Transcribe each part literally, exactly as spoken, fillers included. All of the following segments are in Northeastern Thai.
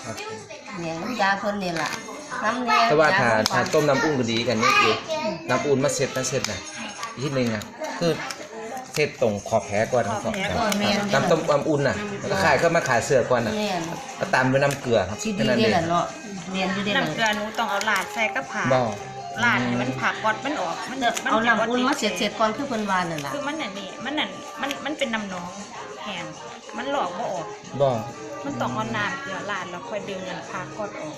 ครับ เนี่ยน้ำยาเพิ่นนี่ล่ะ น้ำแน่ แต่ว่าถ้า ยาเพิ่น ถ้าต้มน้ำอุ่นก็ดีกันนี่คือน้ำอุ่นมาเช็ดมาเช็ดนะอีกนิดนึงอ่ะ คือเช็ดตรงขอบแผลก่อน ขอบแผล ขอบแผล ก่อน แม่น น้ำต้มน้ำอุ่นน่ะ แล้วก็ขายก็มาขายเสื้อก่อนน่ะ แม่น ก็ตามด้วยน้ำเกลือครับ สิดี แค่นั้น เด้ เอง ล่ะเนาะ แม่นอยู่เด้ น้ำเกลือหนูต้องเอาราดใส่กับผ้า บ่ ราดให้มันผ้าก๊อดมันออก มัน เอาน้ำอุ่นมาเช็ดๆก่อน คือเพิ่นว่านั่นล่ะ คือมันอันนี้ มันนั่น มัน มันเป็นน้ำหนองแห้ง มันลอกบ่ออก บ่ มันต้องเอาน้ำเกลือราดแล้วค่อยดึงอันผ้าก๊อดออก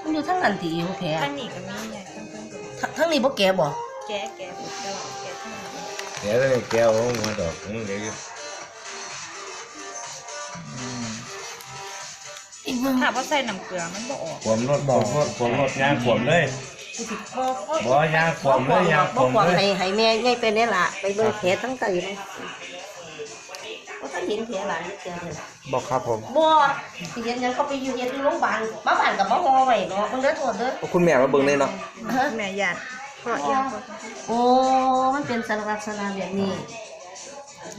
มันอยู่ทางนั้นติ อยู่แผล ทางนี้ก็มีไง ทางเทิงก็มี ทางนี้บ่แกะบ่ แกะ แกะ แกะ แกะทางนี้ แกะเลย แกะเอาหัวดอก อืม เดี๋ยวอยู่ อืม อีกเบิ่ง ถ้าบ่ใส่น้ำเกลือมันบ่ออก ขวมรถ บ่ ขวมรถ ขวมรถ ย่างขวมเลย บ่ ย่างขวมเลย ย่างขวมเลย บ่ขวม ให้ ให้แม่ใหญ่ไปแน่ล่ะ ไปเบิ่งแผลทั้งไตมัน บ่ทันเห็นแผลหลานจักเทื่อเลย บ่ครับผม บ่ สิเห็นหยังเขาไปอยู่เฮ็ดอยู่โรงพยาบาล มาบ้านก็มาห่อไว้เนาะ เบิ่งเด้อ โทษเด้อ คุณแม่มาเบิ่งเลยเนาะ ฮะ แม่ย่าน เพราะอิหยัง โอ้ มันเป็นลักษณะแบบนี้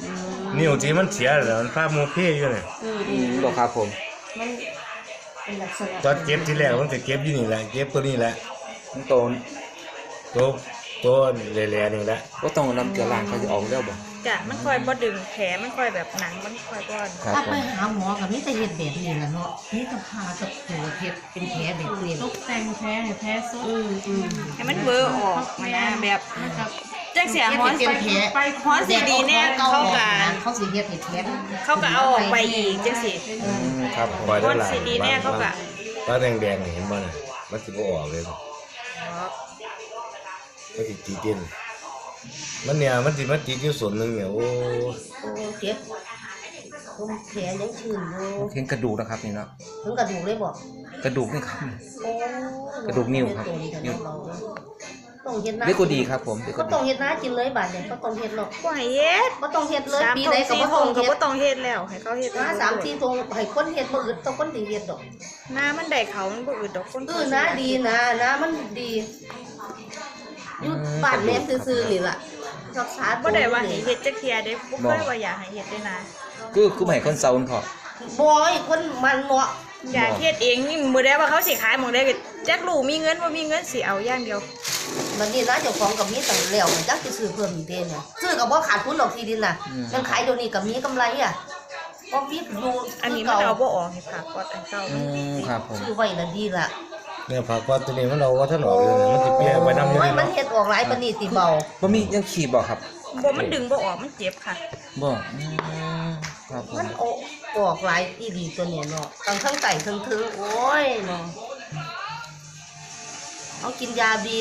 อืม นิ้วที่มันเสียแล้วมันพาหมู่เพอยู่เนี่ย อืม อืม บ่ครับผม มันเป็นลักษณะ ตอนเก็บทีแรกมันก็เก็บอยู่นี่แหละ เก็บตัวนี้แหละ มันโต ตัว ตัวแหล่ๆนี่แหละ บ่ต้องเอาน้ำเกลือล้าง เขาสิออกแล้วบ่ จ้ะ มันค่อยบ่ดึงแผล มันค่อยแบบหนังมันค่อยบ่อน ครับ ถ้าไปหาหมอก็มีแต่เฮ็ดแบบนี้ล่ะเนาะ มีแต่ผ่าตะปูเฮ็ดเป็นแผลแบบนี้ ตกแต่งแผลให้แผลสด อืม อืม ให้มันเบลอออกมานะ แบบ มันก็ จังเสีย เฮ็ดให้เป็นแผล ฮ้อน ฮ้อนสิดีแน่ เขาก็ เขาสิเฮ็ดให้แผล เขาก็เอาออกไปอีกจังสิ อืม ครับผม ฮ้อนสิดีแน่ เขาก็ ตาแดงๆนี่เห็นบ่น่ะ มันสิบ่ออกเลย อ๋อ มันสิติดเด่น มันเนี่ย มันสิมาติดอยู่ส่วนหนึ่งเนี่ย โอ้ โอ้ เจ็บ ผมแผลยังชื้นอยู่ เห็นกระดูกนะครับนี่เนาะ ถึงกระดูกเลยบ่ กระดูกนี่ครับ โอ้ กระดูกนิ้วครับ เป็นตัวนี้ นิ้ว เบาเลย ต้องเฮ็ดนา เรียกว่าดีครับผม เรียกว่าดี ก็ต้องเฮ็ดนากินเลยบาดเนี่ย ก็ต้องเฮ็ดหรอก บ่ให้เฮ็ด บ่ต้องเฮ็ดเลย สาม ปีไหนก็บ่ต้องเฮ็ด ทุ่มสี่ทุ่มก็บ่ต้องเฮ็ดแล้ว ให้เขาเฮ็ด นาสามสี่ทุ่มให้คนเฮ็ดบ่อึด ต้องคนสิเฮ็ดดอก นามันได้เขามันบ่อึดดอก คน เออ นาดีนะ นามันดี อยู่ อืม บ้านแม่ซื่อๆนี่ล่ะ รักษา บ่ได้ว่าให้เฮ็ดจักเทื่อเด้ บ่เคยว่าอยากให้เฮ็ดเด้นา คือ คือให้คนเซาพ่อ บ่ ให้คนมันเนาะ อยากเฮ็ดเองนี่ มื้อใดว่าเขาสิขายหม่องใดก็จักลูกมีเงินบ่มีเงินสิเอาอย่างเดียว บัดนี้นะเจ้าของก็มีตั้งแล้ว จักสิซื้อเพิ่มอีกเด้เนี่ย ซื้อก็บ่ขาดทุนดอกที่ดินน่ะ อืม ยังขายเดี๋ยวนี้ก็มีกำไรอ่ะ ก็มีอยู่ อันนี้มันเอาบ่ออกให้ผักกอดอันเก่า อืม ครับผม ซื้อไว้ละดีละ เนี่ยผักกอดตัวนี้มันเอาบ่ทันออกเลยนะ มันสิเปียกไปนำอยู่ โอ้ย นี่ มัน เนาะ เฮ็ดออกหลายปานนี้ติเบา บ่มียังขีบบ่ครับ บ่ มันดึงบ่ออก มันเจ็บค่ะ บ่ อืม ครับผม มันออก ออกหลายอีหลีตัวนี้เนาะ ตั้งทั้งไตทั้งเทิง โอ้ยเนาะ เอากินยาบี